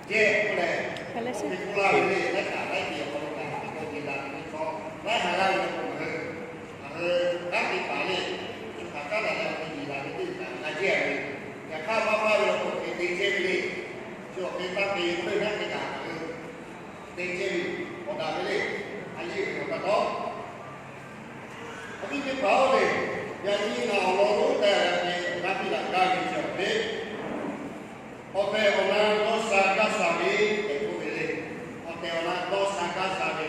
Jehˇ k'oˆ leh, oˇ hk'e k'oˆ laˇ ve le, laiˉ kaꞈ laiˉ te awˬ hk'aw lo kaꞈ awˬ hk'aw lo yeˬ la ve teˇ hkawˇ, laiˉ ha laˇ ve awˬ hk'aw lo ngaˬ hui, ngaˬ hui kanˉ te paˍ le, chi htaꞈ caˉ daꞈ leh awˬ hk'aw lo yeˬ la ve teˇ hpaˍ g'a jehˇ ve. Yaꞈ hk'aˇ maˇ maˇ ve awˬ hk'aw lo hk'e te chehˇ ve le. Chi awˬ hk'e taˇ te k'oˆ ve naˉ hk'e kaꞈ ngaˬ hui te chehˇ ve awˬ daꞈ ve le. A yeˇ ve awˬ pa taw, awˬ viˉ teˇ hpaˍ-oˬ le, yaꞈ nyi ngaˬ awˬ lawn lonˉ tehꞈ ve awˬ g'aˇ piˇ daꞈ gaˇ ve chi awˬ hk'e, awˬ tehˬ awˬ na dawˇ sha gaˇ sha ve tehꞈ k'oˆ ve le. Awˬ tehˬ awˬ na dawˇ sha gaˇ sha ve,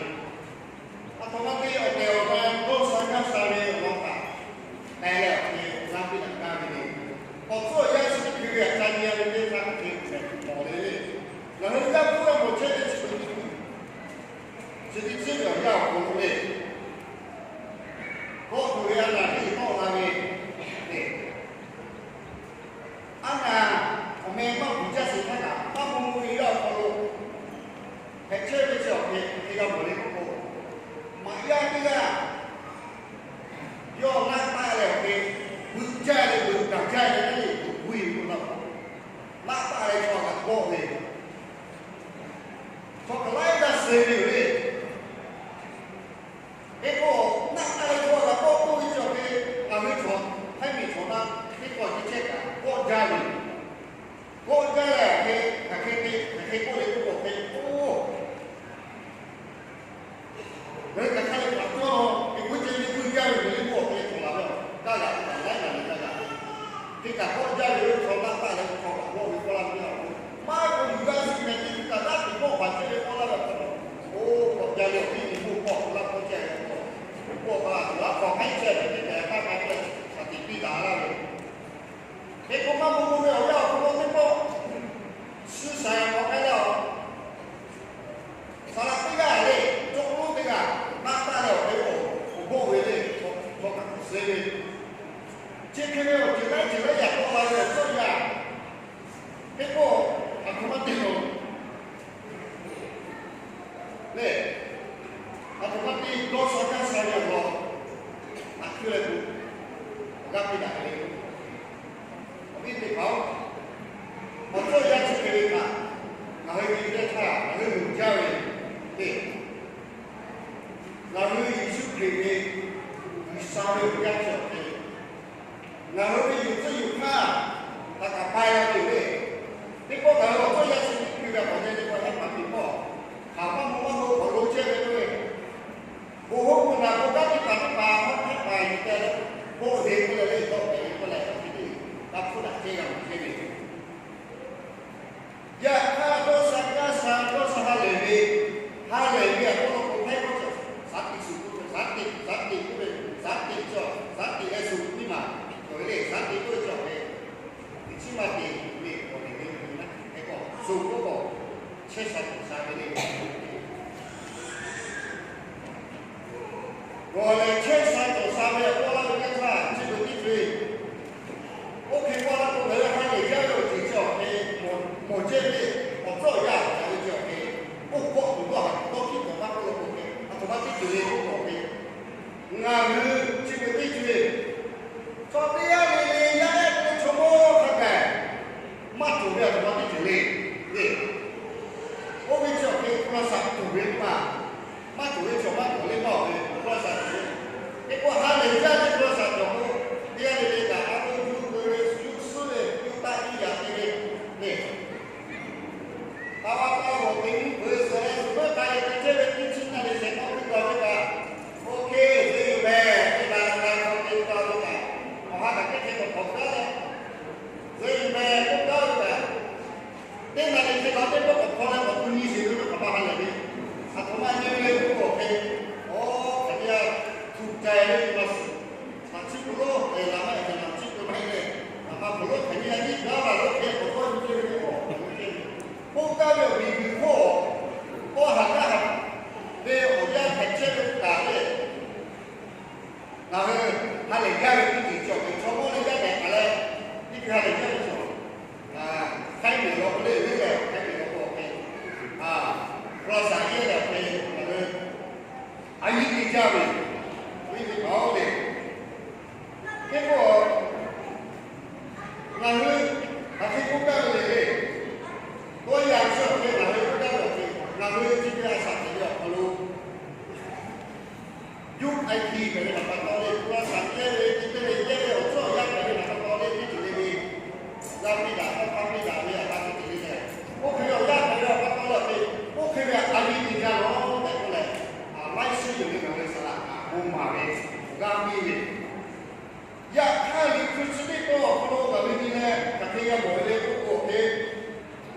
aˬ htoꞈ ma te awˬ tehˬ awˬ na dawˇ sha gaˇ sha ve awˬ lawn htaꞈ k'ai leh awˬ hk'e awˬ g'aˇ piˇ daꞈ gaˇ ve le. Awˬ tcuhˉ awˬ yanˇ chi teˇ hkui ve htaꞈ ca nyi-a ve teˇ htaˇ hk'e hpehꞈ tuˬ mawˬ le le. Ngaˬ hui yaˇ hpu g'a mawˬ chehˇ ve chi teˇ hkui, chi teˇ ceuˬ ve awˬ yanˇ awˬ hk'aw lo le, kawˆ tuˬ ve a naˬ teˇ tawˆ la ve le. A naˬ awˬ meh maˇ bvuhˬ jaˇ sheˍ htaˇ kaꞈ, maˇ maw maw ve yaˇ awˬ hk'aw lo hpehꞈ chehˇ ve chi awˬ hk'e hk'e g'a mawˬ le k'oˆ k'o, maꞈ yaˇ teˇ g'aˇ yawˇ naˆ taˆ leh awˬ hk'e, veuꞈ jaˇ leh veuꞈ gaˬ jaˇ leh naˉ le tuˬ gu-e ve k'o, naˆ taˆ leh chaw g'aꞈ kawˆ ve, chaw kaꞈ laiˉ g'aˇ suh ve yoˬ le. Hk'e k'o, naˆ taˆ leh chaw g'aꞈ kawˆ k'oˆ ve chi awˬ hk'e, ngaˬ hui chaw, htaiˇ miˬ chaw naˆ teˇ kawˆ chi chehˇ kaꞈ kawˆ jaˇ ve yoˬ. Kawˆ jaˇ leh hk'e, hk'aˬ hk'e te, hk'aˬ hk'e k'oˆ le k'oˆ k'o hk'e, oˇ, ngaˬ hui kaꞈ hk'a leh paˍ cawˇ law, teꞈ k'oˆ ceh ve k'oˆ jaˇ ve yoˬ le k'oˆ k'o hk'e, chaw laˬ ve a, kaˇ g'aꞈ teˇ kaꞈ laiˉ g'aˇ le kaˇ g'aꞈ le. Teˇ kaꞈ kawˆ jaˇ ve yoˬ, chaw naˆ taˆ leh chaw g'aꞈ kawˆ ve k'oˆ laˇ ve a, maˇ k'o yuˬ g'a shuˍ meh teˇ kaꞈ daꞈ teꞈ kawˆ baˬ chehˇ ve k'oˆ laˇ ve a, oˇ kawˆ jaˇ ve awˬ viˉ nyi mawˇ kawˆ k'oˆ laˇ kawˆ chehˇ ve a, kawˆ pa a tuˬ a hk'aw hk'aiˉ chehˇ ve teˇ kaꞈ kaˇ k'ai chehˇ, shaˍ tiꞈ piˇ daꞈ laˇ ve Hk'e k'o, maˇ maw maw ve awˬ yanˇ awˬ hk'aw lo teˇ pawˆ suh shaiˍ k'awꞈ k'ai leh, saˍ laꞈ teˇ g'aˇ le, cawˇ lonˉ teˇ g'aˇ naˆ taˆ leh awˬ hk'e awˬ bon ve le, chaw kaꞈ suh ve, chi hk'e ve awˬ ceuˬ laiˉ ceuˬ laiˉ yaꞈ k'awꞈ la ve awˬ tcuhˉ yaˇ. Hk'e k'o, aˬ htoꞈ ma te lawˬ le, aˬ htoꞈ ma te dawˇ sha gaˇ sha ve awˬ lawn, aˬ hkui leh k'o, awˬ g'aˇ piˇ daꞈ ve le. Awˬ viˉ teˇ hpaˍ-oˬ, awˬ tcuhˉ yaˇ chi hk'e ve htaꞈ ngaˬ hui nyi teˇ htaˇ ngaˬ hui luˬ jaˇ ve le. Ngaˬ hui Yeˍsuˆ Hkriꞈ ve G'uiˬsha ve awˬ yanˇ chi awˬ hk'e, ngaˬ hui ve yuˬ tcuhˇ yuˬ hk'aˇ htaꞈ kaꞈ pai la ve yoˬ le. Teˇ pawˆ ngaˬ hui awˬ tcuhˉ yaˇ chi teˇ hkui ve awˬ yanˇ teˇ pawˆ hehˉ paˍ teˇ pawˆ hk'aˬ maˇ maw maˇ maw hk'awꞈ lo chehˇ ve k'oˆ ve, bon hoˉ bon naˬ bon kanˉ teˇ hpaˍ teˇ hpaˍ maˇ hpehˇ paˍ yuˬ teh leh, bon heˍ k'oˆ leh le, dawˇ hpehꞈ ve k'oˆ leh, a hk'e te g'a hpuˇ daꞈ chehˇ g'a mawˬ chehˇ ve yoˬ. Yaꞈ hk'aˇ dawˇ sha gaˇ sha, dawˇ sha ha lehˬ ve, ha lehˬ ve awˬ hk'aw lo k'o hpehˇ k'oˆ cawˬ, shaˍ tiꞈ shuˍ k'oˆ ve, shaˍ tiꞈ, shaˍ tiꞈ k'oˆ ve, shaˍ tiꞈ cawˬ, shaˍ tiꞈ leh shuˍ tiˉ maˬ cawˬ ve le, shaˍ tiꞈ k'oˆ ve cawˬ ve, teꞈ chiˉ maˇ te ve awˬ lehˬ ve yoˬ naˉ, hk'e k'o shuˍ k'oˆ k'o, chehˇ sha cawˬ sha ve le. Gawˬ lehˬ chehˇ sha cawˬ sha ve awˬ kawˆ laˇ ve teˇ htaˇ, chi beuꞈ teˇ co-e, oˇ hk'e k'oˆ laˇ k'o, ngaˬ hui ha lehˬ jaˇ ve awˬ ceuˬ chi awˬ hk'e mawˬ chehˇ ve le. Awˬ tcuhˉ awˬ yanˇ awˬ hk'aw ve chi awˬ hk'e, oˇ kawˆ tuˬ dawˇ haˍ tuˬ dawˇ hkiˉ tuˬ maˇ k'oˆ lo k'o hk'e, aˬ htoꞈ ma teˇ ceuˬ le k'oˆ k'o hk'e, ngaˬ hui chi beuꞈ teˇ co-e, chaw teˇ g'aˇ le le yaˇ ehˉ k'oˆ ve chaw mawˇ hk'a gaˬ maˇ cawˬ ve aˬ htoꞈ ma teˇ ceuˬ le. Le, oˇ ve chi awˬ hk'e hpu la shaꞈ tuˬ ve maˇ, maˇ cawˬ ve chaw maˇ cawˬ le maˇ awˬ ve hpu la shaꞈ tuˬ ve. Hk'e k'o ha lehˬ jaˇ ve hpu la shaꞈ cawˬ k'o, teˇ g'aˇ le le kaꞈ a lo yuˬ keu ve yuˬ suhˉ ve yuˬ taˆ yuˬ yaꞈ te ve le. Taˇ va taˇ lawˬ te mvuhˇ peuˬ suhˍ leh suhˍ meuˇ k'ai leh te chehˇ ve teˇ chi naˇ le shehˍ k'awꞈ piˇ taˍ ve kaꞈ, oˇ hk'e zeˇ yuˬ meh, teˇ ma la la k'awꞈ te taˍ ve kaꞈ, awˬ ha kaꞈ teˇ hk'e k'awꞈ hk'awꞈ gaˇ leh, zeˇ yuˬ meh k'oˆ gaˇ ve kaꞈ, teˇ naˬ le hk'e la teˇ pawˆ k'awꞈ hk'aw leh k'awꞈ tu nyi sheˍ ve k'o, hk'aˬ ma ha lehˬ ve, aˬ htoꞈ ma nyi ve le k'oˆ k'o hk'e, awˬ hk'aˬ hk'e yaˇ htu ca ve maˇ shiˍ. Hk'aˬ chi k'o lo, laˬ maˇ heˆ, hk'aˬ chi k'o maˇ heˆ leh, aˬ htoꞈ ma k'oˆ lo hk'aˬ nyi a nyiˇ gaˇ maˇ lo hk'e k'awꞈ tawˇ nyi chehˇ ve k'o, k'oˆ gaˇ ve awˬ miˬ guiˬ hk'oˆ, tawˇ haˍ gaˇ haˍ ve awˬ yanˇ hpehꞈ chehˇ ve kaꞈ le. Ngaˬ hui ha lehˬ jaˇ ve teˇ ceuˬ cawˬ ve chaw mawˇ leh yaˇ tehꞈ k'aꞈ leh, teˇ hkui ha lehˬ jaˇ ve cawˬ. Htaiˇ miˬ law k'o le, le lehˬ Htaiˇ miˬ law k'o awˬ hk'e, hpu la shaꞈ yehˇ leh awˬ hk'e ngaˬ hui a yiˇ te jaˇ ve, awˬ viˉ teˇ hpaˍ-oˬ le. Hk'e k'o, Yaꞈ hk'aˇ hk'a piˇ daꞈ ve a pa teˇ ceuˬ le leh, oˇ hk'e ve awˬ yanˇ htaꞈ ve awˬ pa taw leh ve, oˇ hk'e ve a nyi te jaˇ lawˬ tehꞈ k'oˆ leh, laiˉ shiˉ yoˬ ve ngaˬ hui saˍ laꞈ kaꞈ bon maˍ ve g'a piˇ ve. Yaꞈ hk'aˇ, Liꞈ hpu chi teˇ pawˆ awˬ hk'aw lo ngaˬ hui nyi leh hk'aˬ hk'e g'a mawˬ ve le k'oˆ k'o, hk'e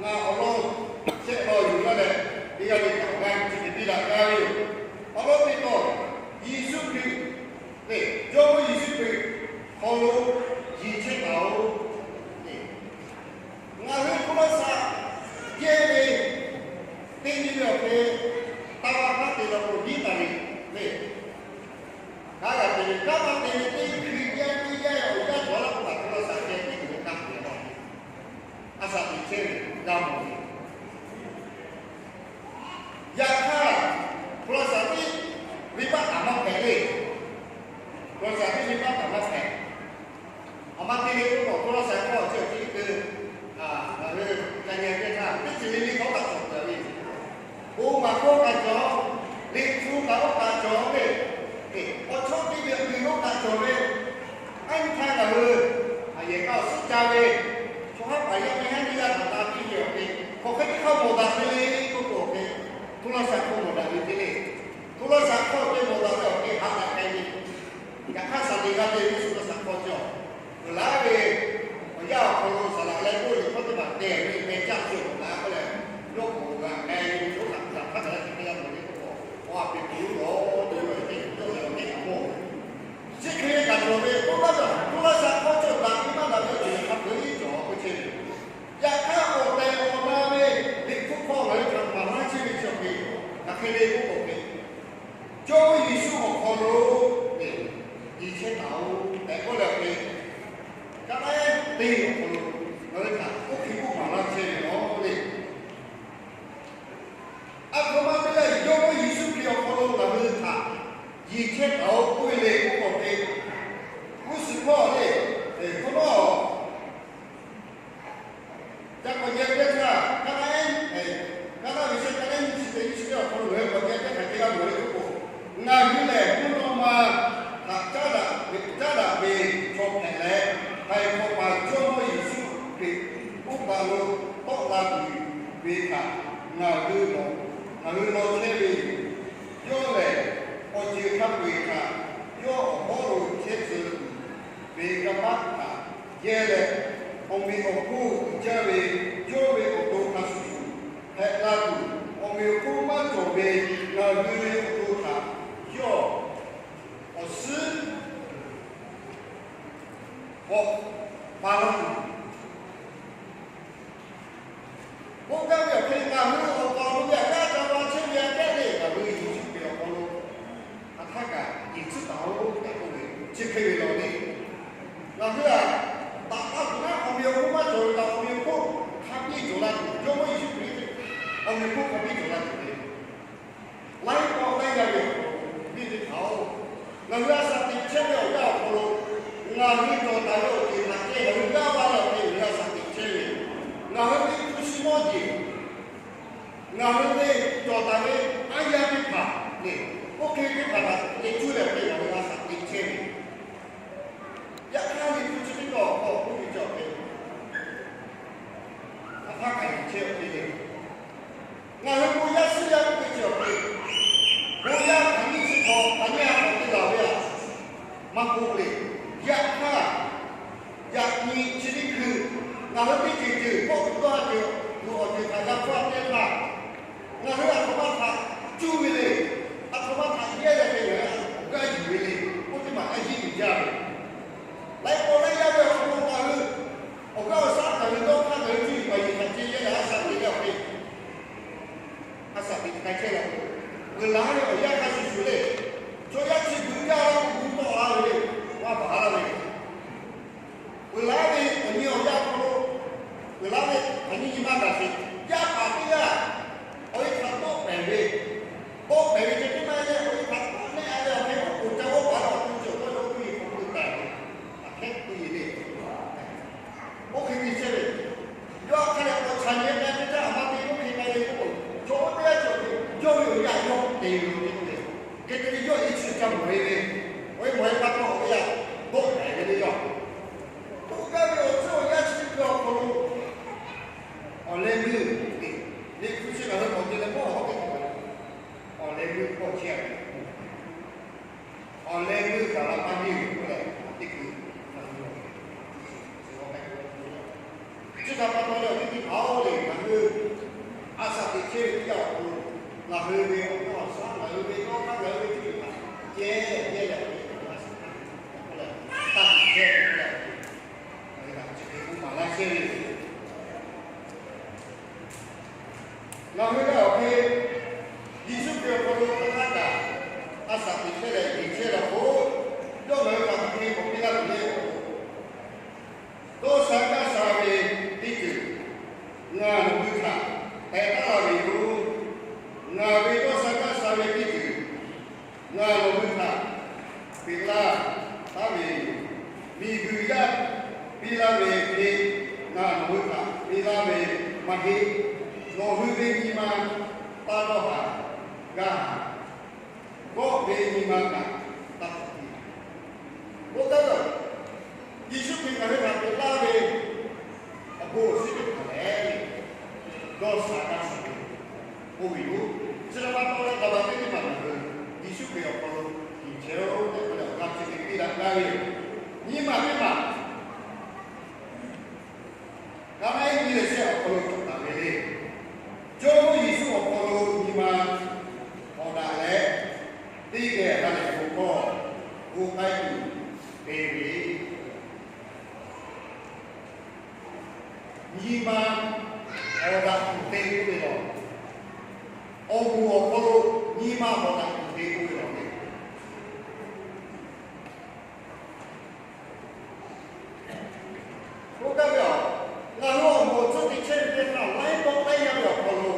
ngaˬ awˬ lawn shehˆ law yuˬ laˇ leh, teˇ g'aˇ le kaꞈ awˬ g'aˇ chi hk'e piˇ daꞈ gaˇ ve yoˬ. Awˬ lawn teˇ pawˆ, Yeˍsuˆ Hkriꞈ, Jawˇmawˇ Yeˍsuˆ Hkriꞈ hk'aw lo yiˬ chehˇ taˍ-oˬ. Ngaˬ hui hpu laˇ shaꞈ yehˇ ve teˇ nyi ve awˬ hk'e, taˇ va hk'aˇ te la k'o, biˇ taˍ ve le. Kaˉ g'a te ve, kaˉ maˇ te ve teˇ hkui yaˇ teˇ yaˇ awˬ yanˇ cawˬ laˇ k'o, hpu laˇ shaꞈ yehˇ teˇ ceuˬ ve kaˇ te la, a shaꞈ teꞈ chehˇ ve g'a mawˬ ve. Yaꞈ hk'aˇ, hpu laˇ shaꞈ teˇ venˇ baˆ kaꞈ maˇ hpehꞈ le. Hpu laˇ shaꞈ teˇ venˇ baˆ kaꞈ maˇ hpehꞈ. Awˬ ma te ve k'oˆ k'o, hpu laˇ shaꞈ hkawˇ chi awˬ ceuˬ teˇ hkui, ngaˬ hui ca nyi teˇ htaˇ, teˇ ceuˬ le le k'awꞈ kaꞈ cawˬ peuˬ ve, bon maˍ hkawˇ kaꞈ cawˬ, Liꞈ hpu kaꞈ oˇ kaꞈ cawˬ ve, awˬ chawˇ teˇ ve a hui oˇ kaꞈ cawˬ ve, a nyi htaˇ ngaˬ hui a yehˬ kaꞈ awˬ suhˉ ca ve, chaw haˉ paˍ yaˇ miˇ haˉ nyiˇ g'aˇ htaꞈ na piˇ ve awˬ hk'e, hk'aˬ hk'e teˇ hk'aˇ mawˬ daꞈ ve le k'oˆ k'o, awˬ hk'e hpu laˇ shaꞈ hkawˇ mawˬ daꞈ ve te le. Hpu laˇ shaꞈ hkawˇ te mawˬ daꞈ ve awˬ hk'e haꞈ daꞈ k'ai ve. Yaꞈ hk'aˇ, saˍ teꞈ g'a te ve hpu laˇ shaꞈ hkawˇ cawˬ, uiˍ laˇ ve awˬ yanˇ awˬ hk'aw lo saˍ laꞈ leh k'oˆ ve hkawˇ teˇ hpaˍ tehˬ ve meh caˇ cawˬ laˇ k'oˆ leh, yawˇ k'oˍ g'a k'ai ve chaw htaꞈ hk'a gaˬ la chi hk'e g'a mawˬ le k'oˆ k'o, awˬ ha peˍ hk'aw lo lawˬ te ve teˇ ceuˬ cawˬ leh awˬ hk'e kaꞈ mawˬ. Chi hk'e ve kaꞈ cawˬ ve k'oˆ gaˇ ve, hpu laˇ shaꞈ hkawˇ cawˬ daꞈ ve maˇ daꞈ ve awˬ ceuˬ hk'a peu-eˬ cawˬ k'oˆ chehˇ ve. Yaꞈ hk'aˇ, awˬ tehˬ awˬ na ve Liꞈ hpu hk'aw ngaˬ hui htaꞈ maˍ laˇ chehˇ ve chi awˬ hk'e, hk'aˬ hk'e le k'oˆ k'o, Jawˇmawˇ Yeˍsuˆ awˬ hk'aw lo yiˬ chehˇ taˍ-oˬ tehꞈ k'oˆ leh awˬ hk'e, kaˉ laiˉ teˇ awˬ hk'aw lo ngaˬ hui htaꞈ oˇ hk'e k'oˆ maˍ laˇ chehˇ ve yoˬ le. A htoꞈ ma te leh Jawˇmawˇ Yeˍsuˆ Hkriꞈ awˬ hk'aw lo ngaˬ hui htaꞈ yiˬ chehˇ taˍ-oˬ k'oˆ ve le k'oˆ k'o, hk'e g'uˇ suhˍ hpawˇ le, hk'aw lo ca k'awꞈ nyi teˇ htaˇ, kaˉ laiˉ, kaˉ laiˉ ve shehˆ, kaˉ laiˉ nyiˇ chi teˇ nyiˇ chi teˇ awˬ hk'aw lo ngaˬ hui k'awꞈ nyi teˇ hk'aˬ hk'e g'a mawˬ ve k'oˆ k'o, ngaˬ hui lehˬ mvuhˇ naw ma htaꞈ caˉ daꞈ ve, caˉ daꞈ ve chaw hpehꞈ leh, htaiˍ hk'awꞈ paˍ Jawˇmawˇ Yeˍsuˆ Hkriꞈ oˇ kaˬ lo tawˆ la tuˬ ve htaꞈ ngaˬ hui lawˬ, ngaˬ hui law chehˇ ve yoˬ. Yawˇ lehˬ, awˬ ceuˬ hk'a peu-eˬ htaꞈ yawˇ awˬ hawˉ lo chehˇ tcuh tuˬ ve kanˇ paˆ htaꞈ yehˇ leh, awˬ meꞈ awˬ hponˇ uiˍ jaˇ ve yawˇ ve awˬ to hk'a shuˍ shuˍ hpehꞈ la tuˬ, awˬ meꞈ awˬ hponˇ maˇ cawˬ ve ngaˬ hui ve awˬ to htaꞈ yawˇ awˬ suhˉ k'awꞈ pa laˇ tuˬ k'oˆ gaˇ ve awˬ hk'e, ngaˬ hui awˬ taw lo yaꞈ g'aˇ ca pa chehˇ ve aꞈ kehˉ le, ngaˬ hui Yeˍsuˆ Hkriꞈ awˬ hk'aw lo hk'aˬ htaˇ kaꞈ yeˬ tcuhˉ taˍ-oˬ tehꞈ k'oˆ ve chi hk'e ve lawˬ le. Ngaˬ hui aꞈ taꞈ taˇ tuˬ naˉ, awˬ meꞈ awˬ hponˇ maˇ cawˬ ve kaꞈ awˬ meꞈ awˬ hponˇ hk'a biˇ cawˬ la tuˬ, Jawˇmawˇ Yeˍsuˆ Hkriꞈ awˬ meꞈ awˬ hponˇ hk'a biˇ cawˬ la tuˬ ve laiˉ pawˆ laiˉ yaˇ ve awˬ hk'aw lo, awˬ viˉ teˇ hpaˍ-oˬ, ngaˬ hui a shaꞈ teꞈ chehˇ ve awˬ yanˇ awˬ hk'aw lo ngaˬ hui cawˬ taˍ ve awˬ ceuˬ htaꞈ kehˬ ngaˬ hui gaˇ va leh awˬ hk'e ngaˬ hui a shaꞈ teꞈ chehˇ ve, ngaˬ hui ve hpu shi mawˇ jeˬ, ngaˬ hui ve cawˬ taˍ ve aˉ yaˇ teˇ hpaˍ le, oˇ hk'e teˇ hpaˍ htaꞈ te cuˇ leh awˬ hk'e ngaˬ hui a shaꞈ teꞈ chehˇ ve. Yaꞈ hk'aˇ, Liꞈ hpu chi teˇ pawˆ awˬ hk'aw k'oˆ ve cawˬ ve, hk'aˬ htaˇ kaꞈ yeˬ chehˇ awˬ hk'e le. Ngaˬ hui bon yaˇ suhˉ yaˇ k'oˆ ve chi awˬ hk'e, bon yaˇ hk'aˬ nyiˇ chi hk'awꞈ hk'aˬ nyiˇ ha hk'awꞈ te laˬ ve aꞈ maˇ k'oˆ le. Yaꞈ hk'aˇ, yaꞈ nyi chi teˇ hkui ngaˬ hui teˇ ceuˬ ceuˬ kawˆ tuˬ dawˇ ha ceuˬ tuˬ awˬ ceuˬ htaꞈ g'a hpfuhˇ a teˇ hpaˍ, ngaˬ hui aˬ htoꞈ ma htaꞈ cuˇ ve le. Aˬ htoꞈ ma htaꞈ yehˇ leh hk'e ngaˬ hui aˬ htoꞈ g'aˇ yuˬ ve le. Oˇ teˇ maˬ a yiˇ uiˍ jaˇ ve, laiˉ pawˆ laiˉ yaˇ ve awˬ hk'aw lo ngaˬ hui awˬ g'aˇ awˬ shaˉ ngaˬ hui dawˇ hk'aˇ ngaˬ hui cuˇ yiˍ paˍ yiˍ htaꞈ ce yehˇ leh a shaꞈ teꞈ leh awˬ hk'e, a shaꞈ teꞈ k'ai chehˇ leh, veuꞈ laˉ ve awˬ yanˇ hk'a shuˍ shuˍ le, chaw yaˇ chi beuꞈ jaˇ la k'o gu tawˆ la ve le, maˇ baˬ laˇ ve. Veuꞈ laˉ ve awˬ nyi awˬ yanˇ hk'aw lo, veuꞈ laˉ ve hk'aˬ nyiˇ nyi maˇ gaˬ sheˍ. Yaˇ paˍ teˇ g'aˇ awˬ e htaꞈ tawˆ pehˍ ve, tawˆ pehˍ ve ceh tiˉ maˇ heˆ leh, awˬ e htaꞈ tawˆ nehˆ a leh awˬ hk'e oˉ k'oˍ ca g'awˇ paˍ leh awˬ to ceuˬ k'awˇ yawˇ oˇ ve hk'aw lo taˍ ve, aꞈ hkehˉ k'oˆ ve le. Oˇ hk'e te chehˇ ve, yawˇ hk'a leh k'awꞈ chaꞈ nyi k'ai ve teˇ htaˇ, aˬ ma te oˇ hk'e k'ai ve k'oˆ k'o, chaw oˇ teˇ g'aˇ cawˬ ve yawˇ ve awˬ yanˇ yawˇ te ve lo te k'oˆ ve, hk'e te ve yawˇ e chi ca mawˬ e ve, awˬ e mawˬ e pa taw awˬ e aꞈ dawˆ pehˍ ve le yawˇ. K'oˆ gaˇ ve awˬ tcuhˉ awˬ yanˇ chi teˇ hkui awˬ hk'aw lo chehˇ ve teˇ yanˇ awˬ hk'aw lo, ngaˬ hui ve awˬ hkawˇ awˬ shaˉ, ngaˬ hui ve dawˇ hk'aˇ, ngaˬ hui ve cuˇ yiˍ htaꞈ ceh yehˇ leh awˬ hk'e a shaˍ htaˇ, a shaˍ htaˇ, ngaˬ hui htaꞈ chi hk'e k'oˆ maˍ laˇ chehˇ ve yoˬ. Ngaˬ hui leh awˬ hk'e Yeˍsuˆ Hkriꞈ awˬ hk'aw lo hk'aˬ htaˇ kaꞈ a shaˍ teꞈ chehˇ leh yeˬ chehˇ leh k'o, yawˇ ngaˬ hui htaꞈ hk'aˬ hk'e k'awꞈ piˇ laˇ tuˬ le k'o, dawˇ sha gaˇ sha ve teˇ ceuˬ ngaˬ nawˬ hui htaꞈ hpehꞈ taˉ laˇ ve yoˬ. Ngaˬ ve dawˇ sha gaˇ sha ve teˇ ceuˬ ngaˬ nawˬ hui htaꞈ hpehꞈ laˇ taˉ ve yoˬ. Miˬguiˬ yaˇ piˇ laˇ ve hk'e ngaˬ nawˬ hui htaꞈ piˇ laˇ ve maˇ heˆ. Nawˬ hui ve nyi ma taˇ dawˇ haˍ gaˇ haˍ. Gawˆ ve nyi ma kaꞈ taˇ hpehꞈ piˇ. Oˇ htaˇ, Yeˍsuˆ Hkriꞈ ngaˬ hui htaꞈ hpehꞈ laˇ ve awˬ bon awˬ shinˉ teˇ hpaˍ lehˬ, dawˇ sha gaˇ sha ve k'oˆ ve yoˬ. Chi htaꞈ pa taw leh, gaˬ baˬ teˇ teˇ maˬ ngaˬ hui Yeˍsuˆ Hkriꞈ awˬ hk'aw lo yeˬ chehˇ-oˆ tehꞈ k'oˆ leh awˬ g'aˇ chi hk'e piˇ daꞈ gaˇ ve yoˬ. Nyi ma teˇ hpaˍ ka naˉ iˉ nyi leh shehˆ awˬ hk'aw lo cawˬ taˍ ve le. Jawˇmawˇ Yeˍsuˆ awˬ hk'aw lo nyi ma hawˍ daꞈ leh, teˇ geh ha lehˬ bon hkawˇ bon k'ai tuˬ te ve, nyi ma hawˍ daꞈ tuˬ te k'oˆ ve lawˬ. Awˬ moˍ awˬ hk'aw lo nyi ma hawˍ daꞈ tuˬ te k'oˆ ve lawˬ le. K'oˆ gaˇ ve a, ngaˬ hui awˬ moˍ awˬ tcuhˇ te chehˇ ve teˇ htaˇ, laiˉ pawˆ laiˉ yaˇ ve awˬ hk'aw lo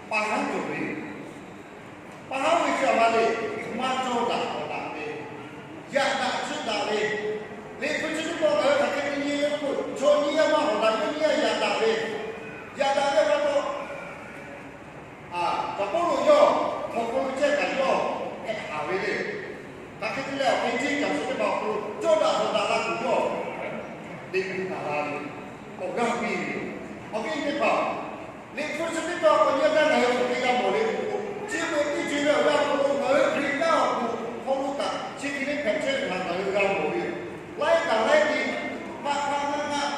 pa haˉ cawˬ ve yoˬ. Pa haˉ ve chi a ma le, maˇ cawˇ daꞈ hawˍ daꞈ ve, yaꞈ daꞈ tcuhˇ daꞈ ve, Liꞈ hpu chi teˇ pawˆ ngaˬ hui hk'aˬ hk'e te nyi le k'o, chaw nyiˇ g'aˇ maˇ hawˍ daꞈ, yawˇ nyiˇ g'aˇ yaꞈ daꞈ ve, yaꞈ daꞈ ve pa taw, a, Caˍ Pawˇluꞈ yawˇ htawnˍ hk'aw lo chehˇ kaꞈ yawˇ hpehꞈ haˍ ve le. Hk'aˬ hk'e te leh awˬ hk'e ceˇ caˬ chi teˇ hpaˍ awˬ hk'aw lo cawˇ daꞈ hawˍ daꞈ la tuˬ yawˇ te gu taˍ la ve, awˬ g'aˇ piˇ ve yoˬ. Awˬ viˉ teˇ hpaˍ, Liꞈ hpu chi teˇ hpaˍ awˬ hk'aw lo yaˇ gaˇ ngaˬ hui hk'aˬ hk'e g'a mawˬ le k'o, chi beuꞈ teˇ ceuˬ ve awˬ g'aˇ awˬ hk'aw lo ngaˬ hui Hkriꞈ yaˇ awˬ moˍ awˬ hk'aw lo kaꞈ chi hk'e le hpehꞈ chehˇ ve htaꞈ ngaˬ hui g'a mawˬ ve yoˬ. Laiˉ kaꞈ laiˉ te, maꞈ hk'aˇ ngaˇ ngaˇ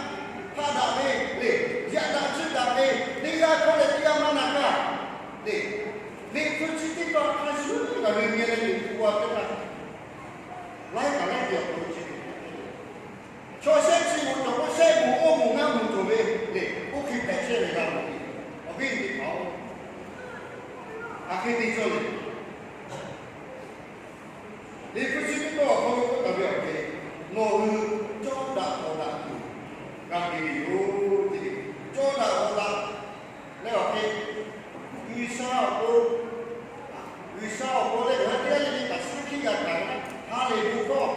hpaˆ daꞈ ve le, yaꞈ daꞈ tcuhˇ daꞈ ve, teˇ g'aˇ hkawˇ leh teˇ g'aˇ maˇ na kaˇ le. Liꞈ hpu chi teˇ hpaˍ hk'a shuˍ ngaˬ hui nyi leh Liꞈ hpu a teˇ hpaˍ laiˉ kaꞈ laiˉ te awˬ hk'aw lo chi hk'e hpehꞈ chehˇ ve, chaw shehˆ chi moˍ cawˬ k'o shehˆ moˍ oˇ moˍ ngaˇ moˍ cawˬ ve le, oˇ hk'e hpehꞈ chehˇ ve g'a mawˬ ve. Awˬ viˉ teˇ hpaˍ-oˬ, hk'aˬ hk'e te cawˇ le. Liꞈ hpu chi teˇ pawˆ awˬ hk'aw lo k'oˆ taˍ ve awˬ hk'e, nawˬ hui cawˇ daꞈ hawˍ daꞈ tuˬ g'a te ve yoˬ tehꞈ, cawˇ daꞈ hawˍ daꞈ leh awˬ hk'e, G'uiˬsha awˬ pon, G'uiˬsha awˬ pon leh ngaˬ hui teˇ g'aˇ le le kaꞈ shaˉ hkiˆ g'a kaꞈ, ha lehˬ bon hkawˇ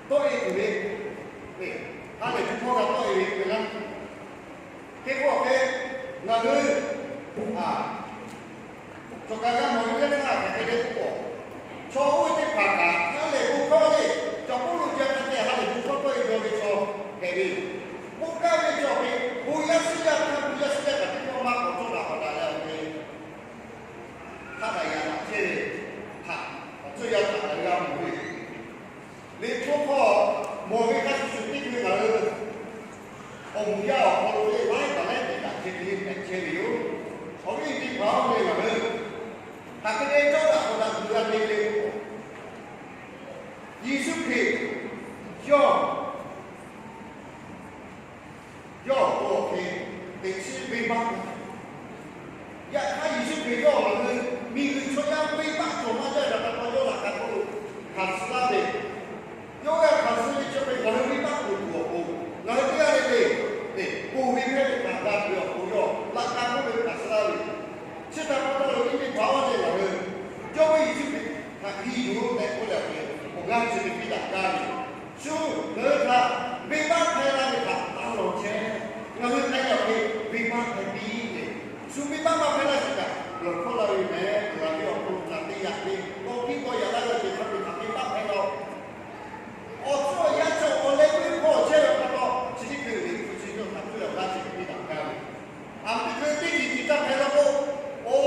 tawˆ e tuˬ ve, ha lehˬ bon hkawˇ g'a tawˆ e ve k'oˆ ve laˇ. Hk'e k'o awˬ hk'e, ngaˬ hui a, cawˬ kaꞈ g'a mawˬ ve teˇ htaˇ hk'aˬ hk'e le k'oˆ k'o, chaw oˇ ve teˇ hpaˍ kaꞈ ha lehˬ bon hkawˇ le, Caˍ Pawˇluꞈ ca hk'a te ha lehˬ bon hkawˇ tawˆ e jaw ve chaw hpehꞈ ve yoˬ. K'oˆ gaˇ ve chaw hk'e, bon yaˇ suhˉ yaˇ htaˇ bon yaˇ suhˉ yaˇ kaꞈ teˇ pawˆ maˇ k'awꞈ cawˇ daꞈ hawˍ daꞈ leh awˬ hk'e, hk'a daꞈ yaꞈ daꞈ chehˇ ve htaꞈ awˬ tcuhˇ yaˇ htaꞈ ngaˬ hui g'a mawˬ ve yoˬ. Liꞈ hpu hk'aw mawˬ ve hk'a shuˍ shuˍ teˇ hkui ngaˬ hui awˬ moˍ yaˇ awˬ hk'aw lo le laiˉ kaꞈ laiˉ te kaꞈ ceh te hpehꞈ chehˇ ve yoˬ. Awˬ viˉ teˇ hpaˍ-oˬ, le ngaˬ hui hk'aˬ hk'e te cawˇ daꞈ hawˍ daꞈ tuˬ g'a te ve le k'o, Yeˍsuˆ Hkriꞈ yawˇ yawˇ awˬ pon awˬ hk'e teꞈ chiˉ venˇbaˆ hpehꞈ. Yaꞈ hk'aˇ, Yeˍsuˆ Hkriꞈ yawˇ ngaˬ hui miˬguiˬ chaw yaˇ venˇbaˆ cawˬ maˇ jaˇ ve htaꞈ pa taw, yawˇ laꞈ ka hk'oˆ lo hkanˍ suh laˇ ve, yawˇ g'a hkanˍ suh ve chi hk'e ngaˬ hui venˇbaˆ ponˬ tuˬ awˬ pon, ngaˬ hui teˇ g'aˇ le le, le, ponˬ ve hpehˇ ve htaꞈ g'a tuˬ ve awˬ pon yawˇ laꞈ ka hk'oˆ lo hkanˍ suh laˇ ve. Chi htaꞈ pa taw, awˬ viˉ teˇ hpaˍ-oˬ, le ngaˬ hui Jawˇmawˇ Yeˍsuˆ Hkriꞈ htaꞈ hkiˇ yuˬ-oˬ tehꞈ k'oˆ leh, awˬ g'aˇ chi hk'e piˇ daꞈ gaˇ ve yoˬ. Shu ngaˬ hui htaꞈ venˇbaˆ hpehˇ laˇ ve htaꞈ taˇ lawˬ chehˇ. Ngaˬ hui hk'a yaꞈ hk'e venˇbaˆ hpehˇ piˇ le. Shu venˇbaˆ maˇ hpehˇ laˇ sheˍ kaꞈ, lawˬ hkawˇ laˇ ve meh, ngaˬ ve awˬ hk'aw lo htaꞈ te yaꞈ ve, k'awꞈ piˇ k'awꞈ yaꞈ laˇ ve ceuˬ hk'a peu-eˬ htaꞈ venˇbaˆ hpehˇ laˇ-oˆ. Awˬ tcuhˉ awˬ yanˇ chi awˬ leh venˇ hkawˇ chehˇ ve pa taw, chi teˇ hkui ve hpu chi yawˇ htaꞈ tuˬ leh awˬ g'aˇ chi hk'e piˇ daꞈ gaˇ ve. A, teˇ hkui teˇ ceuˬ ceuˬ taˇ hpehˇ laˇ k'o, oˇ,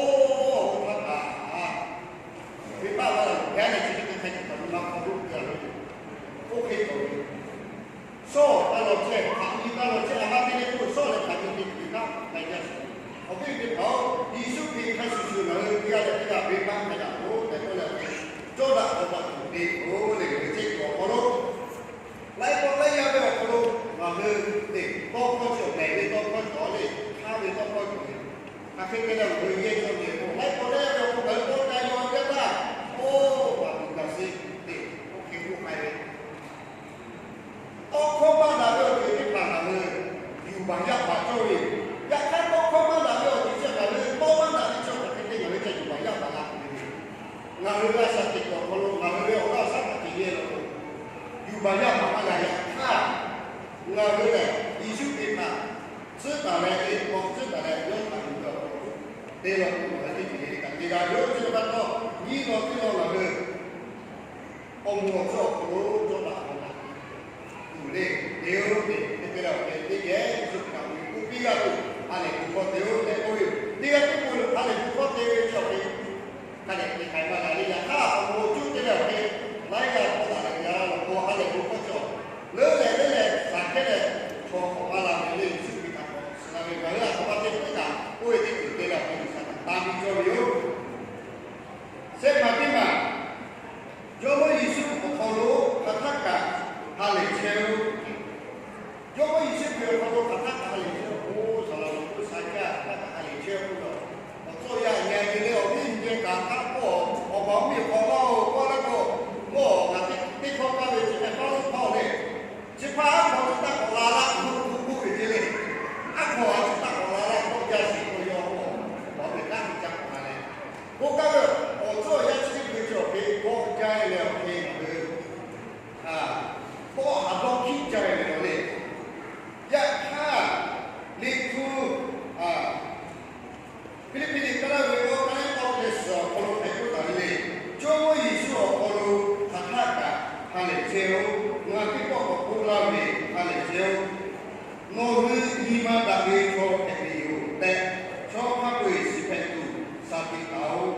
oˇ htaˇ kaꞈ venˇbaˆ laˇ ve g'a leh chi teˇ hkui hk'a ceuˬ kaꞈ venˇbaˆ hk'aw lo te a ve, oˇ hk'e cawˬ ve. Hk'e te leh ngaˬ hui yehˇ cawˇ ve k'o, laiˉ pawˆ lehˇ ve awˬ hk'aw ngaˬ hui tawˇ k'ai yaw ve teˇ htaˇ, oˇ, baˬ tuˬ gaˬ sheˍ tehꞈ oˇ hk'e k'oˆ k'ai ve, tawˇ hkawˇ maˇ daꞈ ve awˬ ceuˬ teˇ hpaˍ ngaˬ hui yuˬ baˬ yaˇ baˬ cawˇ ve yoˬ. Yaꞈ hk'aˇ, tawˇ hkawˇ maˇ daꞈ ve awˬ ceuˬ chi ngaˬ hui tawˇ maˇ daꞈ ve chi hk'e te ngaˬ hui ca yuˬ baˬ yaˇ baˬ la tuˬ ve yoˬ. Ngaˬ hui g'a shaˍ teꞈ kuiˬ awˬ hk'aw lo ngaˬ hui ve awˬ g'aˇ awˬ shaˉ hk'aˬ hk'e yehˇ la k'o, yuˬ baˬ yaˇ baˬ maˇ g'a. Yaꞈ hk'aˇ, ngaˬ hui lehˬ Yeˍsuˆ Hkriꞈ htaꞈ tcuhˉ taˍ leh, teˇ pawˆ tcuhˉ taˍ leh, yawˇ htaꞈ yuˬ ve awˬ hk'aw lo te la k'o, ngaˬ hui teˇ ceuˬ le le kaꞈ te g'a ve yoˬ. Chi htaꞈ pa taw, nyiˇ law teˇ law ngaˬ hui awˬ moˍ awˬ tcuh awˬ hk'aw lo cawˇ daꞈ k'aw daꞈ tuˬ le. Te-oˬ tehꞈ hk'e te leh awˬ hk'e teˇ geh Yeˍsuˆ Hkriꞈ htaꞈ awˬ moˍ k'oˆ piˇ g'a tuˬ, ha lehˬ bon hkawˇ te-oˬ tehꞈ k'oˆ ve yoˬ. Teˇ g'aˇ teˇ k'o ha lehˬ bon hkawˇ te ve chi awˬ hk'e hk'a dehꞈ te k'ai maˇ g'a le. Yaꞈ hk'aˇ, awˬ moˍ cuˇ te leh awˬ hk'e laiˉ g'aˇ k'awꞈ daꞈ leh g'a law k'o, ha lehˬ bon hkawˇ cawˬ leuˉ leh leuˉ leh shaˍ hkehˇ leh chaw k'awꞈ maˇ la ve le. Yeˍsuˆ Hkriꞈ htaꞈ k'awꞈ suh la ve ngaˬ hui a htoꞈ ma te puiˉ kaꞈ, oˇ ve teˇ ceuˬ te leh awˬ hk'e G'uiˬsha htaꞈ tanˇ piˇ cawˇ ve yoˬ. Shehˆ maˬ teˇ maˬ, Jawˇmawˇ Yeˍsuˆ awˬ hk'aw lo hk'aˬ htaˆ kaꞈ ha lehˬ chehˇ-oˆ. Jawˇmawˇ Yeˍsuˆ Hkriꞈ awˬ hk'aw lo hk'aˬ htaˆ kaꞈ ha lehˬ chehˇ-oˆ. Saˍ laꞈ laꞈ k'o sha jaˇ hk'aˬ htaˆ kaꞈ ha lehˬ chehˇ-oˆ k'oˆ ve, awˬ tcuh yaꞈ nyi a nyi le awˬ viˉ nyi kaꞈ hk'a k'oˆ, awˬ baˬ oˇ miˬ hk'aw laˇ-oˬ k'oˆ laˇ k'o, mawˇ ngaˬ teˇ htawˇ kaˇ ve chi hk'e paˉ lo hpawˇ le. Chi hpaˇ aˉ hk'aw chi taˇ k'awꞈ la laˇ k'oˆ k'oˆ ve ce le. Aˉ hk'aw a chi taˇ k'awꞈ la laˇ k'oˆ jaˇ sheˍ k'oˆ yaw k'o, awˬ baˬ oˇ miˬ kaˉ hk'e ca k'awꞈ la leh, k'oˆ kaˇ ve, awˬ tcuh awˬ yaˇ chi teˇ hkui chi awˬ hk'e kawˆ jaˇ leh awˬ hk'e ngaˬ hui kawˆ haˍ dawˇ hkiˆ jaˇ ve le. Yaꞈ hk'aˇ, Liꞈ hpu Hpiˇliˇpiˆ liꞈ kaˉ laˇ ve awˬ kaˉ lehˉ k'awˇ leh suhˍ awˬ hk'aw lo hpehꞈ k'oˆ taˍ ve le. Jawˇmawˇ Yeˍsuˆ awˬ hk'aw lo hk'aˬ htaˆ kaꞈ ha lehˬ chehˇ-oˆ. Ngaˬ teˇ pawˆ k'awꞈ k'oˆ laˇ ve, ha lehˬ chehˇ-oˆ. Nawˬ hui nyi ma daꞈ ve chaw hpehꞈ ve yoˬ tehꞈ, chaw hk'a peu-eˬ shiˍ hpehꞈ tuˬ shaˍ tiꞈ taˍ-oꞈ.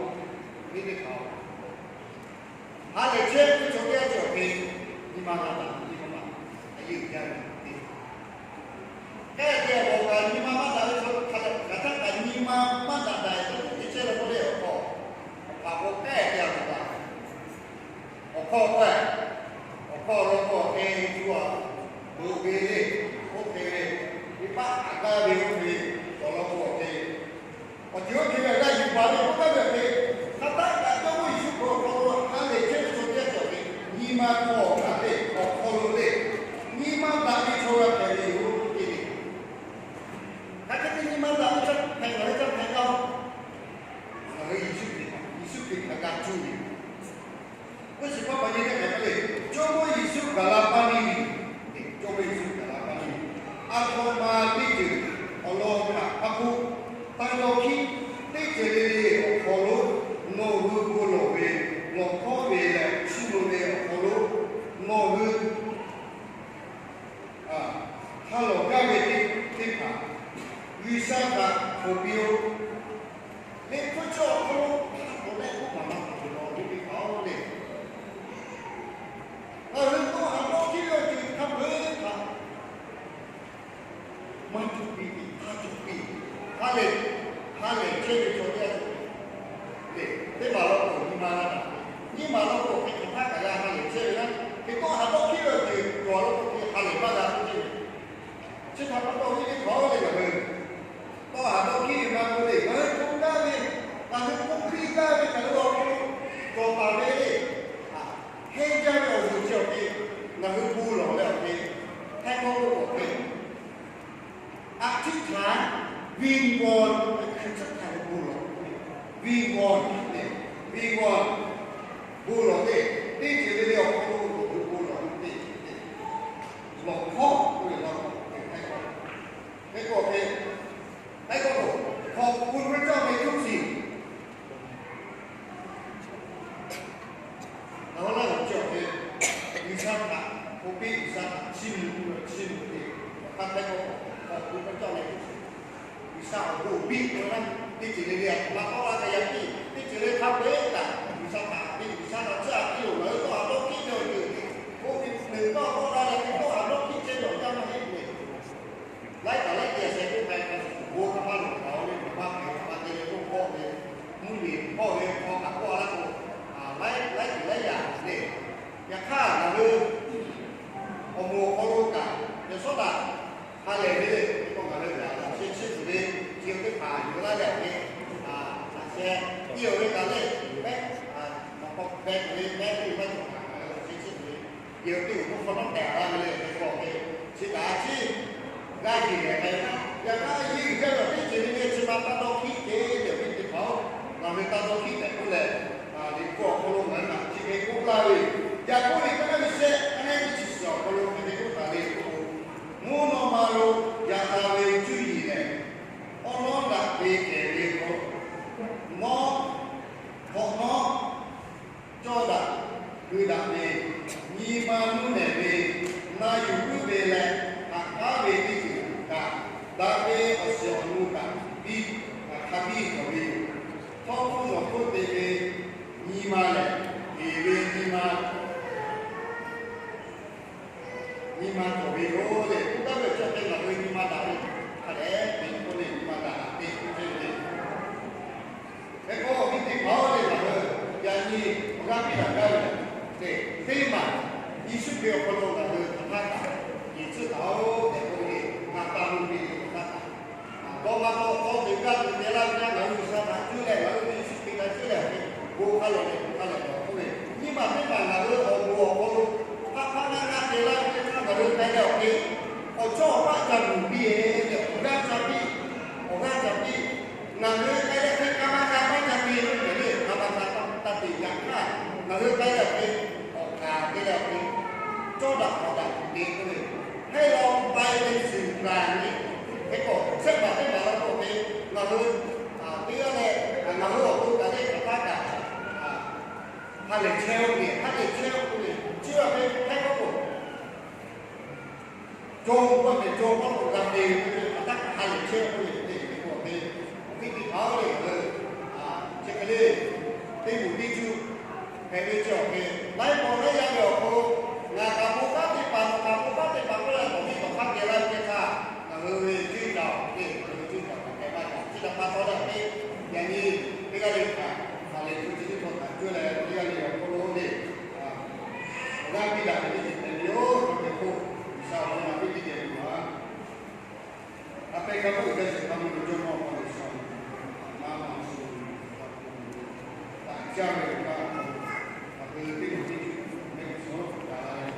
Teˇ hpaˍ-oˬ, ha lehˬ chehˇ ve chaw teˇ g'aˇ cawˬ ve, nyi ma g'a daꞈ ve teˇ hpaˍ ma, a yeˇ uiˍ jaˇ ve teˇ hpaˍ, k'ehˆ te awˬ lawn kaꞈ nyi ma maˇ daꞈ ve chaw hk'aˬ htaˆ kaꞈ nyi ma maˇ daꞈ daꞈ-e teˇ k'oˆ te chehˇ ve k'oˆ le. Awˬ hk'aw, awˬ hk'aw k'ehˆ te a laˬ kaꞈ, awˬ hk'aw k'oˆ-e, awˬ hk'aw law k'o awˬ hk'e tu a, beuꞈ ve le, oˇ hk'e ve, venˇbaˆ htaꞈ gaˇ ve oˇ hk'e ve, awˬ lawn k'o awˬ hk'e awˬ ceuˬ oˇ hk'e ve g'a yuˬ baˬ ve k'oˆ gaˇ ve awˬ hk'e, hk'aˬ htaˆ kaꞈ Jawˇmawˇ Yeˍsuˆ Hkriꞈ awˬ hk'aw lo ha lehˬ chehˇ ve chaw teˇ g'aˇ cawˬ ve, nyi ma hk'aw kaꞈ le, awˬ hk'aw lo le, nyi ma daꞈ ve chaw g'a hpehꞈ ve yoˬ tehꞈ le. Hk'aˬ hk'e te nyi ma daꞈ ve chaw hpehꞈ ngaˬ hui ca hpehꞈ g'a-oˬ. Ngaˬ hui Yeˍsuˆ Hkriꞈ, Yeˍsuˆ Hkriꞈ htaꞈ g'a cuˇ ve yoˬ. Oˇ shiˍ hpaˇ pa nyi teˇ hk'e k'oˆ le, Jawˇmawˇ Yeˍsuˆ gaˬ la paˇ neˇ ve, Jawˇmawˇ Yeˍsuˆ gaˬ la paˇ neˇ ve, a htoꞈ ma teˇ ceuˬ awˬ lawn htaꞈ hk'a hpuˇ taˇ dawˇ hkiˆ, teˇ ceuˬ le le awˬ hk'aw lo nawˬ hui bon lawˬ ve, lawˬ hkawˉ ve leh chiˇ mvuh ve awˬ hk'aw lo nawˬ hui ha lawˬ gaˇ ve teˇ hpaˍ, G'uiˬsha htaꞈ hpfuhˇ piˇ-oˆ. Liꞈ hpu chi awˬ hk'aw lo hk'a tawˍ lehˆ k'oˆ maˍ maˇ hpehꞈ ve law ve teˇ hpaˍ-oˬ le. Ngaˬ hui k'o, a dawˇ hkiˆ ve awˬ ceuˬ hk'a peu-eˬ htaꞈ maˇ cawˬ piˇ ve, hk'a cawˬ piˇ. Ha lehˬ, ha lehˬ chehˇ ve chaw teˇ g'aˇ cawˬ ve le. Teˇ maˬ law k'o nyi ma g'a daꞈ ve, nyi ma law k'o hk'e hk'aˬ htaˆ kaꞈ g'a ha lehˬ chehˇ ve naˉ, hk'e k'o a dawˇ hkiˆ ve awˬ ceuˬ cawˬ law k'o hk'e ha lehˬ maˇ g'a chehˇ ve. Chi htaꞈ pa taw ve teˇ hpaˍ-oˬ le, ngaˬ hui tawˇ haˍ dawˇ hkiˆ ve maˇ k'oˆ le, ngaˬ hui hto gaˇ ve, ngaˬ hui k'oˆ piˇ gaˇ ve ngaˬ hui awˬ hk'aw lo cawˬ taˍ ve le. Heˇ jaˇ ve awˬ ceuˬ chi awˬ hk'e, ngaˬ hui bon lawˬ leh awˬ hk'e, htaiˇ hkawˇ k'oˆ awˬ hk'e, a htiˇ htaꞈ viˇ g'aw hk'e caˉ htaˇ ve bon lawˬ, viˇ g'aw htaꞈ le, viˇ g'aw bon lawˬ le, teˇ ceuˬ le le awˬ hk'aw lo bon lawˬ ve teˇ ceuˬ le, lawˬ hkawˇ k'oˆ ve law k'o, htaiˇ hkawˇ, htaiˇ hkawˇ hk'e, htaiˇ hkawˇ k'o, ขอบคุณพระเจ้าในทุกสิ่ง Nawˬ hui laˇ g'awˬ chi awˬ hk'e, G'uiˬsha htaꞈ hk'oˆ piˇ, G'uiˬsha htaꞈ chiˇ mvuh k'oˆ ve, chiˇ mvuh ve, awˬ hk'aˇ htaiˇ hkawˇ k'o, ขอบคุณพระเจ้าในทุกสิ่ง G'uiˬsha awˬ bon awˬ biˇ k'oˆ ve naˉ, teˇ ceuˬ le le a htoꞈ ma tawˆ la kaꞈ yaꞈ piˇ, teˇ ceuˬ le hk'a peu-eˬ kaꞈ G'uiˬsha htaꞈ piˇ, G'uiˬsha htaꞈ tcuhˉ a piˇ-oˬ. Ngaˬ hui tawˇ haˍ dawˇ hkiˆ ve awˬ ceuˬ, oˇ ve teꞈ tawˇ tawˆ la leh teꞈ tawˇ haˍ dawˇ hkiˆ chehˇ ve awˬ yanˇ maˇ heˆ le. Laiˉ taˍ laiˉ te a sheh k'oˆ k'ai k'ai, bon hk'a maˇ lawˬ kaꞈ-oˬ le, maˇ hpehꞈ maˇ te le k'oˆ k'awˆ ve, mvuhˇ miˬ hpawˇ ve hk'aw kaꞈ k'oˆ a laˇ k'o, laiˉ laiˉ ceuˬ laiˉ yaꞈ le. Yaꞈ hk'aˇ ngaˬ hui awˬ moˍ awˬ hk'aw lo kaꞈ, yaꞈ shawˉ daꞈ ha lehˬ ve le, k'o ngaˬ hui yaꞈ laꞈ sheh chi tuˬ ve, chi teˇ hpaˍ yuˬ laˇ leh awˬ hk'e Yehˬ teˇ g'uiˬ k'oˆ hk'awꞈ nawˉ tehꞈ a la ve le, hk'e k'awꞈ ve chi kaꞈ a ciˉ g'aˇ yeˬ lehˬ k'ai, yaꞈ hk'aˇ yehˬ g'uiˬ jaˇ ve awˬ teˇ ceuˬ le le chi ma taˇ dawˇ hkiˆ te tehꞈ awˬ viˉ teˇ hpaˍ-oˬ, ngaˬ hui taˇ dawˇ hkiˆ tehꞈ k'oˆ leh, liꞈ hpu awˬ hk'aw lo ngaˬ hui htaꞈ chi hk'e k'oˆ laˇ ve, yaꞈ k'oˆ ve kaˇ naˉ ve shehˆ kaˇ naˉ teˇ chi suhˍ awˬ hk'aw lo hk'e te k'oˆ taˍ le k'o, mvuhˇ naw ma lo yaꞈ la ve cuˇ yiˍ lehˬ, awˉ lawˉ daꞈ ve kehˬ ve k'o, nawˉ hk'awꞈ nawˉ cawˇ daꞈ hui daꞈ ve, nyi ma nuˇ nehˬ ve, na yuˬ puiˉ ve leh haꞈ k'aˉ ve teˇ ceuˬ kaꞈ, daꞈ ve awˬ shiˍ awˬ nu kaꞈ biˇ hk'a biˇ cawˬ ve yoˬ. Htawˇ hpfuhˇ nawˬ hpfuhˇ te ve nyi ma lehˬ, heˍ ve nyi ma nyi ma cawˬ ve yoˬ le. K'oˆ gaˇ ve chi hk'e ngaˬ hui nyi ma daꞈ ve hk'a dehꞈ te k'oˆ le, nyi ma daꞈ te k'oˆ ve le. Hk'e k'o awˬ viˉ teˇ hpaˍ-oˬ le, ngaˬ hui yaꞈ nyi awˬ g'aˇ piˇ daꞈ gaˇ ve le, teˇ maˬ Yeˍsuˆ Hkriꞈ awˬ hk'aw lo ngaˬ hui hk'aˬ htaˇ kaꞈ yeˬ tcuhˉ taˍ-oˬ tehꞈ k'oˆ ve, ngaˬ pa hui ve hk'aˬ htaˇ kaꞈ dawˇ ma taw k'aw teꞈ gaˇ tuˬ te laˇ ve htaˇ, ngaˬ hui G'uiˬsha htaꞈ cuˇ leh ngaˬ hui ve Yeˍsuˆ Hkriꞈ htaꞈ cuˇ leh awˬ hk'e bon hk'a lehˬ lehˬ, bon hk'a lehˬ lehˬ k'oˆ ve, nyiˇ maˬ teˇ maˬ ngaˬ hui awˬ moˍ awˬ hk'aw lo hk'aˬ htaˇ ngaˇ g'aˇ te laˇ ve teˇ htaˇ ngaˬ hui k'ai leh awˬ hk'e, awˬ chawˇ awˬ paˆ ca luˬ piˇ-e tehꞈ awˬ g'aˇ ca piˇ, awˬ g'aˇ ca piˇ. Ngaˬ hui k'ai leh hk'e กรรมการ maˇ ca te ve le, กรรมการ taˇ te. Yaꞈ hk'aˇ ngaˬ hui k'ai leh awˬ hk'e, awˬ kaˍ te leh awˬ hk'e, cawˇ daꞈ k'awꞈ daꞈ tuˬ te k'oˆ ve, hk'e law pai ve suˍ gaˬ ve, hk'e k'o shehˆ maˬ teˇ maˬ la k'o ve, ngaˬ hui teˇ g'aˇ leh ngaˬ hui awˬ to kaꞈ le hk'aˬ htaˇ kaꞈ ha lehˬ chehˇ-oˆ ve, ha lehˬ chehˇ-oˆ ve, chi ve hk'e hk'e k'oˆ k'o, co k'oˆ ve, co k'oˆ k'o g'a te ve k'o, hk'aˬ htaˇ kaꞈ ha lehˬ chehˇ k'oˆ ve, teˇ hk'e k'oˆ ve, awˬ viˉ teˇ hpaˍ-oˬ le, ngaˬ hui chi hk'e le, teˇ moˍ teˇ cuˇ hpehꞈ ve chi awˬ hk'e, laiˉ pawˆ laiˉ yaˇ ve awˬ hk'aw lo ngaˬ kaꞈ bon kanˉ teˇ hpaˍ, nawˬ kaꞈ bon kanˉ teˇ hpaˍ k'oˆ leh tawˍ viˉ tawˍ hk'aˇ kehˬ laˇ ve teˇ htaˇ, ngaˬ hui ve cuˇ yiˍ caꞈ-oˬ le, ngaˬ hui ve cuˇ yiˍ caꞈ kaꞈ kehˬ maˇ caꞈ. Chi htaꞈ pa taw leh awˬ hk'e, yaꞈ nyi teˇ g'aˇ le kaꞈ, ha lehˬ tuˬ chi teˇ hpaˍ htaꞈ cuˇ leh teˇ g'aˇ le awˬ hk'aw lo le, awˬ g'aˇ piˇ daꞈ ve teˇ ceuˬ hpehꞈ ve yoˬ. Hk'a hk'e k'o, G'uiˬsha awˬ hk'aw lo ngaˬ hui teˇ geh tuˬ a A pehˇ kaˇ k'oˆ ve, ka shiˍ ka mvuh ve Jawˇmawˇ G'uiˬsha, na ma shu, daꞈ jaˇ ve awˬ hk'aˇ, ngaˬ hui teˇ g'aˇ le le, mehˆ g'uˇ suhˍ daꞈ la leh,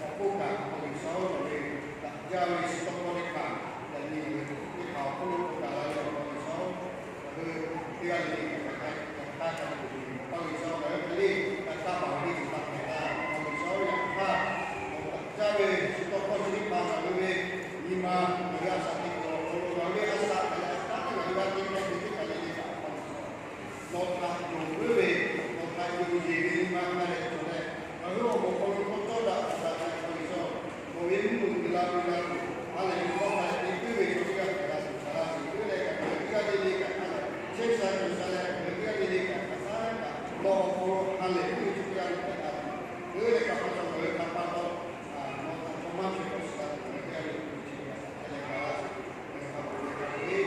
awˬ k'oˆ kaꞈ, G'uiˬsha-oˬ, nawˬ ve daꞈ jaˇ ve chi tawˇ hkawˇ teˇ hpaˍ, yaꞈ nyi ngaˬ hui teˇ hpaˍ awˬ hk'oˆ lo k'oˆ daꞈ la leh, G'uiˬsha-oˬ, ngaˬ hui teˇ g'aˇ le le hk'aˬ htaˇ kaꞈ, G'uiˬsha ngaˬ hui hk'e le, ka kaˇ paˍ ve teˇ ceuˬ htaꞈ hpehꞈ la, G'uiˬsha-oˬ, yaꞈ hk'aˇ, nawˬ daꞈ jaˇ ve chi tawˇ hkawˇ chi teˇ hpaˍ ngaˬ hui ve nyi ma, ngaˬ hui a shaꞈ teꞈ kuiˬ awˬ hk'aw lo ngaˬ hui ve a shaꞈ hpehꞈ leh a shaꞈ teˇ ngaˬ hui g'a te hk'e te teˇ hpaˍ le le kaꞈ, nawˬ htaꞈ yonˍ puiˉ ve, nawˬ htaꞈ yonˍ yeˬ ve nyi ma hk'a dehꞈ cawˬ leh, ngaˬ hui awˬ moˍ awˬ hk'aw lo k'awꞈ cawˇ daꞈ tuˬ daꞈ leh, G'uiˬsha-oˬ, nawˬ ve mvuhˇ naw ma la ve la tuˬ, ha lehˬ ve kawˇ hk'a dehꞈ te puiˉ ve chaw teˇ g'aˇ hpehꞈ la tuˬ, shaˍ laˇ sheˍ puiˉ leh, ngaˬ hui teˇ g'aˇ le le kaꞈ hk'a dehꞈ chehˇ sha cawˬ sha leh, ngaˬ hui teˇ g'aˇ le le kaꞈ hk'aˬ htaˇ kaꞈ nawˬ awˬ hk'aw lo ha lehˬ puiˉ ve chaw teˇ g'aˇ le hpehꞈ la tuˬ, ngaˬ hui leh kaꞈ pa taw ngaˬ hui hk'a pa taw, nawˬ htaꞈ chaw maˇ chaweh k'awꞈ shiˍ la tuˬ, ngaˬ hui teˇ g'aˇ le le chi hk'e leh ga laˇ tuˬ, ngaˬ hui hk'a pa taw leh ga ve